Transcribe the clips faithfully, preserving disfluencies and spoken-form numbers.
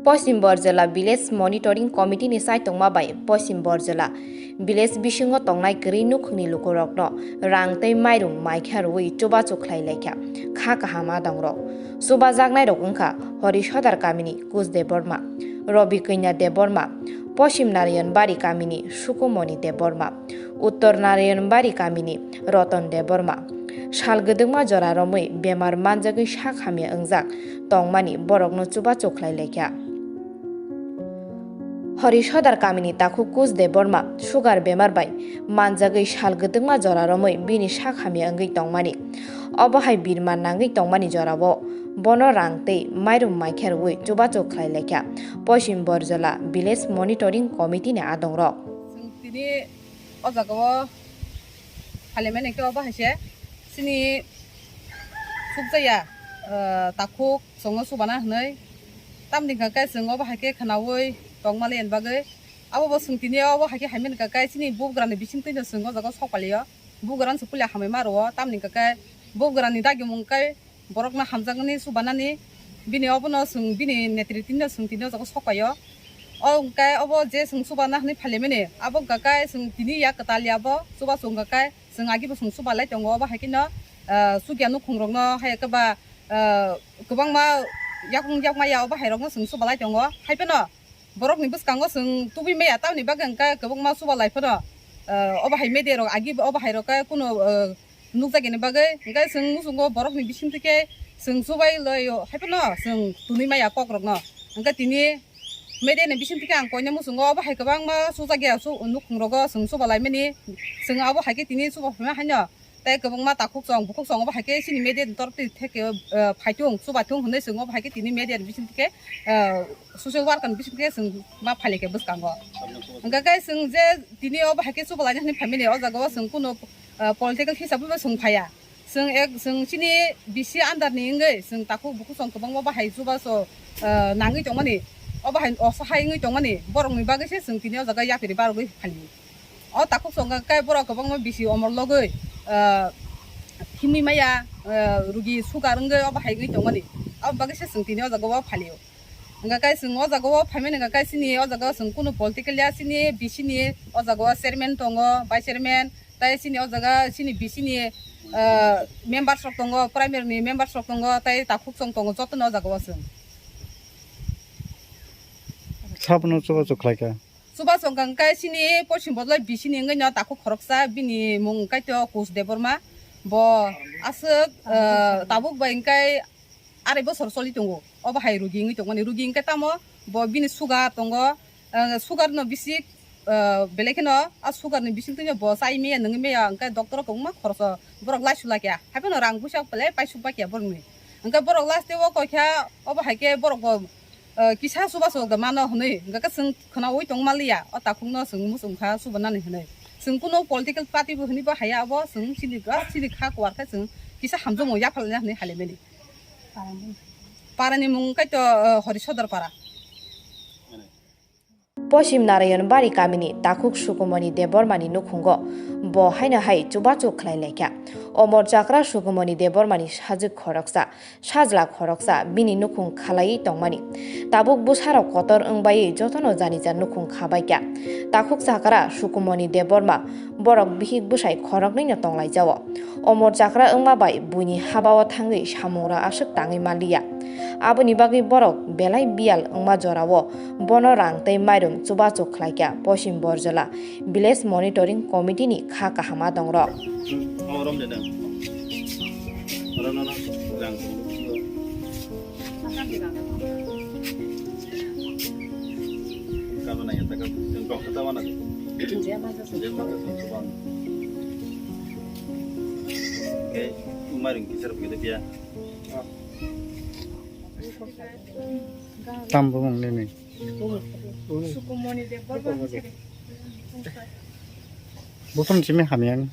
Poschim Borjola Village Monitoring Committee ni saitongma bai Poschim Borjola village bisingo tongnai kwrwi nukhungni lukurokno rang tei mairum maikha rwui chubachu khlai laikha kha kaham adongrok. Chubajaknairok wngkha Horisodar kamini Kus Debbarma, Robi Kanya Debbarma, Poschim Narayanbari kamini Sukumoni Debbarma, Uttor Narayanbari kamini Roton Debbarma. Sal gwdwkma jora romwi bemar manjagwi sak hamya wngjak tongmani borokno chubachu khlai laikha. Horisodar kamini takhuk Kus Debbarma sugar bemar bai manjagwi sal gwdwkma jora romwi bini sak hamya wngwi tongmani. Obo hai birman nangwi tongmani jorao bono rang tei mairum maikha rwui chubachu khlai laikha Poschim Borjola Village Monitoring Committee ni adongrok. Chwng tini o jagao phalimani khe obo hai se chini sukjaya, ah, takhuk chwngno chubana hwnwi. Tamni hwnkha khe chwng obo hai khe khwnaui tongmani bagwi. Abo bo chwng tini obo hai khe haimani hwnkha khe chini bugrani bisingtwino chwng o jagao sok pailio. Bugrani se puila hamwi ma rwo, tamni hwnkha khe bugrani dagimung khe borokno hamjaknani chubanani, bini obono chwng bini netriti no chwng tini o jaga sokaio. O hwnkhe obo je chwng chubana hwnwi phalimani, abo hwnkha khe chwng tini ya kwtal ya bo chubachu hwnkha khe chwng agibo chwng chubalai tongo. Obo hai kheno, ah, chukya nukhungrokno hai khe ba, ah, kwbangma yakung yakma ya obo hairokno chwng chubalai tongo. Hai phano borokni bwskango chwng tubui maya, tamni bagwi hwnkhe kwbangma chubalai phano, ah, obo hai media rok agi obo hairok khe kuno, ah, nukjakya ni bagwi, hwnkhe chwng muchungo borokni bisingtwi khe chwng chubai laio, hai phano chwng tunui maya kokrokno. Hwnkhe tini media ni bisingtwi khe ang koina muchungo obo hai kwbangma chujakya chu nukhungrogo chwng chubalaimani, chwng abo hai khe tini chuba phaima haino tei kwbangma takhuk chwng bukhuk chwng obo hai khe chini media ni tortwi theke, eh, phaitung chubaithung hwnwi chwng obo hai khe tini media ni bisingtwi khe, eh, social worker ni bisingtwi khe chwng ma phailai khe bwskango. Hwnkhe khe chwng je tini obo hai khe chubalaina hwnwi phaimani o jagao chwng kunu ah, political hisab bai bo chwng phaiya. Chwng ek, chwng chini bisi under ni wngwi chwng takhuk bukhuk chwng kwbangma bahai chubachu, ah, nangwi tongmani, o bahai osahai wngwi tongmani, borokni bagwi se chwng tini o jaga yapri barogwi phali. O takhuk chwng khe borok kwbangma bisi omor logwi, ah, himwi maya, ah, rugi sugar wngwi o bahai wngwi tongmani, aboni bagwi se chwng tini o jaga o phalio. Hwnkha khe chwng o jaga o phaimani hwnkha khe chini o jaga o chwng kunu political ya, chini bisi ni o jaga o chairman tongo, vice chairman, tei chini o jaga chini bisi ni, ah, members rok tongo, primary ni members rok tongo, tei takhuk chwng tongo, joto no o jaga o chwng. Sabono chubachu khlai kha. Chubachu hwnkha khe chini Poschim Borjola bisi ni wngwi no takhuk khoroksa, bini mung hwnkhe to Kus Debbarma, bo aswk, ah, tabuk bai hwnkhe arai bosor choli tongo, obo hai rugi wngwi tongmani. Rugi hwnkhe tamo bo bini sugar tongo, ah, sugar no bisi, ah, belai kheno a sugar ni bisingtwi no bo chai maya nungwi maya, hwnkhe doctor o kwbangma khoroso borok laisu laikha, hai phano rang puisa belai paisuk baikha borokni. Hwnkhe borok last o koi kha, obo hai khe borok bo, ah, kisa chubachu da mano hwnwi, hwnkhe chwng khwnaui tong manliya, o takhuk no chwng muchung kha chubanani hwnwi. Chwng kunu political party bo hwnwi bo haya, abo chwng chini, chini kha kuar khe chwng kisa hamjakmung yaphalna hwnwi halaimani. Parani mung khe to, eh, Horisodor para. Poschim Narayanbari kamini takhuk Sukumoni Debbarmani nukhungo bo haino hai chubachu khlai laikha. Omor chakra Sukumoni Debbarmani sajwk khoroksa, sajla khoroksa bini nukhung khalaiwi tongmani. Tabuk bwsarok kotor wngbai jotono janija nukhung khabaikha. Takhuk chakra Sukumoni Debbarma borok bihik bwsai khoroknwino tonglaijao. Omor chakra wngma bai buini habao thangwi samungrok aswk tangwi manliya. Aboni bagwi borok belai biyal wngma jorao bono rang tei mairum chubachu khlaikha Poschim Borjola Village Monitoring Committee ni kha kaham adongrok. Tam bumung nini. Buphang simi hamyang.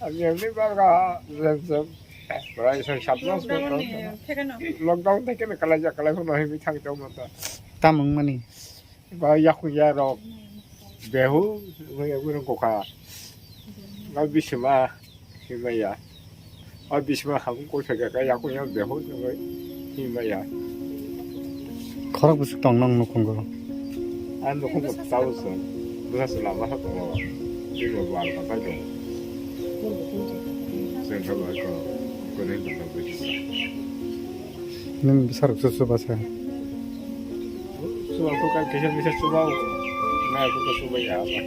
Hamyang ni baga, prai sa sat mas lockdown ni, lockdown theke na kalai ja kalai phano himi thang tong mata. Tam wng mani. Ba yakung ya rok behu, wngwi wngwi rwngkokha. Ba bisima himaya. O bisima hamung koi phai kha, yakung ya behu wngwi himaya. Khorok bwswk tong nong nukhungo? Ang nukhungo tabuk chwng bwsa chwla bwsa tongo. Bini bal kapai tongo. Chwng khe bai ko kwnwi tongkha bwsa chwla. Nini bwsarok chuchu basa? Chuba khe kaisa bisa chuba o. Nai khe chuba ya ba.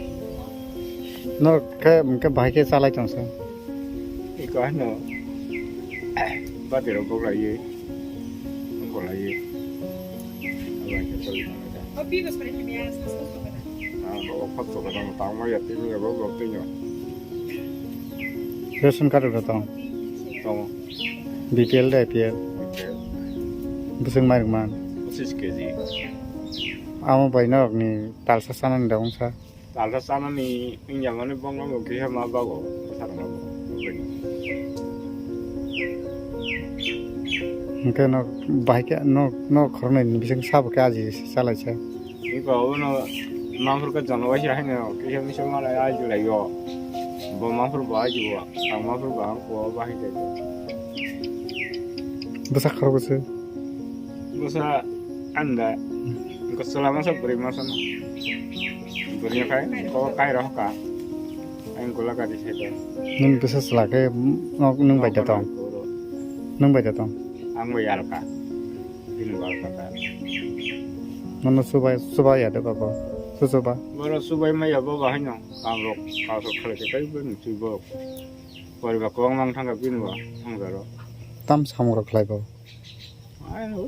Norok khe hwnkhe bahai khe chalai tongsa? Iko ano bati rok boklai ye, boklai ye. Abo hai khe choli tong kha. Ah, bo khot to kada tang ma ya tini ya bo bo tini. Ration card rok tong? Tongo. B P L de A P L? B P L. Bwswk mairok man? Pochis K G. Amo bai norok ni talsa sana ni da wngsa? Talsa sanani wngya mani bongno bo kisa ma bago, bwsarok ma bago. Hwnkhe no bahai khe no, no khoroknwi ni bising sabo khe aji salai se. Iko abono maphur khe jono waisa haino kisa misa malai aji lai o. Bo maphur bo aji o, ang maphur bo ang ko bahai khe. Bwsa khorok se. Bwsa anda. Ko chwla masa bwrwi masa no. Bwrwi khai ko kai rok ka. Ang gula ka di sai to. Nini bwsa chwla khe nok nwng bai da tong? Nwng bai da tong? Ang bai alka. Bini alka ka. Nono subai, subai ya de babo. Su suba. Boro subai ma ya babo haino. Kam rok, kam rok khala khe kai bini twi bo. Poriba kwbangma wng thangkha bini bo swngcharo. Tam samung rok khlai bo? Ai ho,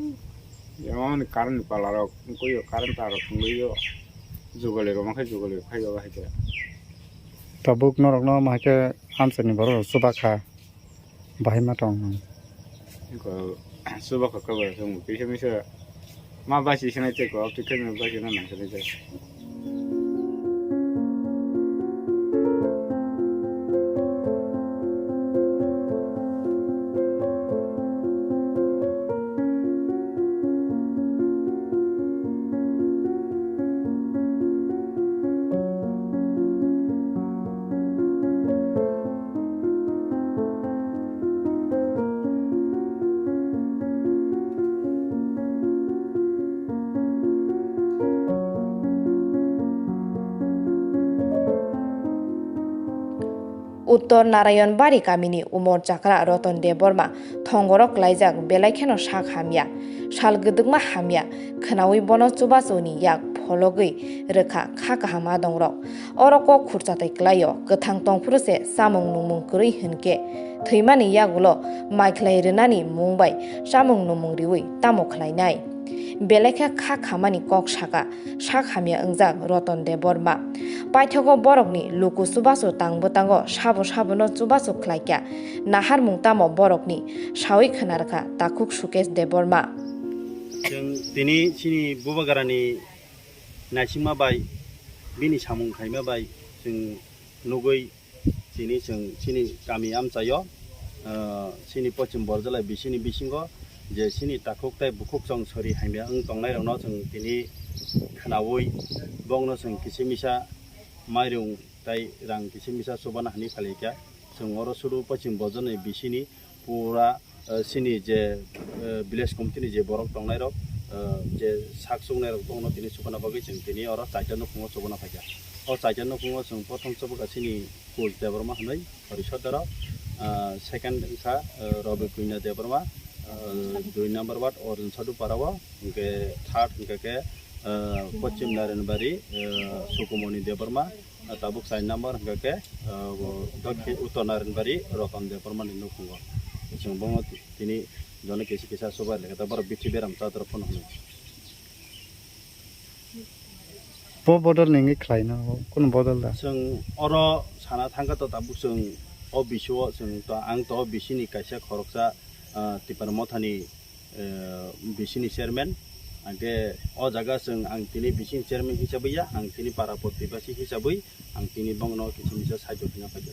jemon current ni pala rok wngkhe yo, current tar rok thwngwi yo, jugali rok mankhe jugali rok phai yo bahai khe. Tabuk norok no mahai khe amchaini borok rok chuba kha, bahai ma tong. Iko chuba kha khe bo chwng kisa misa ma basi sinai tei ko, twi khe basi na nang sinai tei. Uttor Narayanbari kamini Umor Chakra Roton Debbarma thongoro klaijak, belai kheno sak hamya, sal gwdwkma hamya khwnaui bono chubachuni yak phologwi rwkha kha kaham adongrok. Oro kok khurchatai klaio, kwthang tongphuru se chamung nungmung kwrwi hwnkhe thwimani yagulo maikhlai rwnani mung bai chamung nungmung riui tamo khlainai? Belai khe kha khamani kok saka sak hamya wngjak Roton Debbarma. Paithago borokni luku chubachu tang bwtango sabo sabono chubachu khlaikha. Naharmung tamo borokni saui khwnarwkha takhuk Sukesh Debbarma. Chwng tini chini bubagrani naisingma bai bini samung khaima bai chwng nugwi Chini chwng chini kami amchaio, ah, chini Pochim Borjolai bisini bisingo je chini takhuk tei bukhuk chong sori hamya wng tongnairokno chwng tini khwnaui bongno chwng kisa misa mairung tei rang kisa misa chubana hwnwi phalaikha. Chwng oro sudu Pochim Borjolni bisini pura, eh, chini je, eh, village committee ni je borok tongnai rok, eh, je sak chuknai rok bongno tini chubana bagwi chwng tini oro chaita nukhungo chubana phaikha. O chaita nukhungo chwng prothom chubukha chini Kuch Debbarma hwnwi Horisodaro, ah, second wngkha, eh, Robi Puina Debbarma, eh, dui number ward Arjun Sadhu Para o, hwnkhe third hwnkha khe, eh, Pochim Narenbari, eh, Sukumoni Debbarma, ah, tabuk char number hwnkha khe, eh, bo Dokhin Uttor Narenbari Roton Debbarma ni nukhungo. Chwng bono tini jono kisa kisa subai lekha ta borok bithi beram chadra phano hwnwi. Bo bodol ni wngwi khlaina, bo kunu bodol da? Chwng oro sana thangkha to tabuk chwng o bisio chwng to ang to o bisini kaisa khoroksa, ah, Tipra Mothani, eh, bisini chairman. Angkhe o jaga chwng ang tini bisini chairman hisabwi ya, ang tini para protibasi hisabwi ang tini bongno kisa misa saijo hwnna phaikha.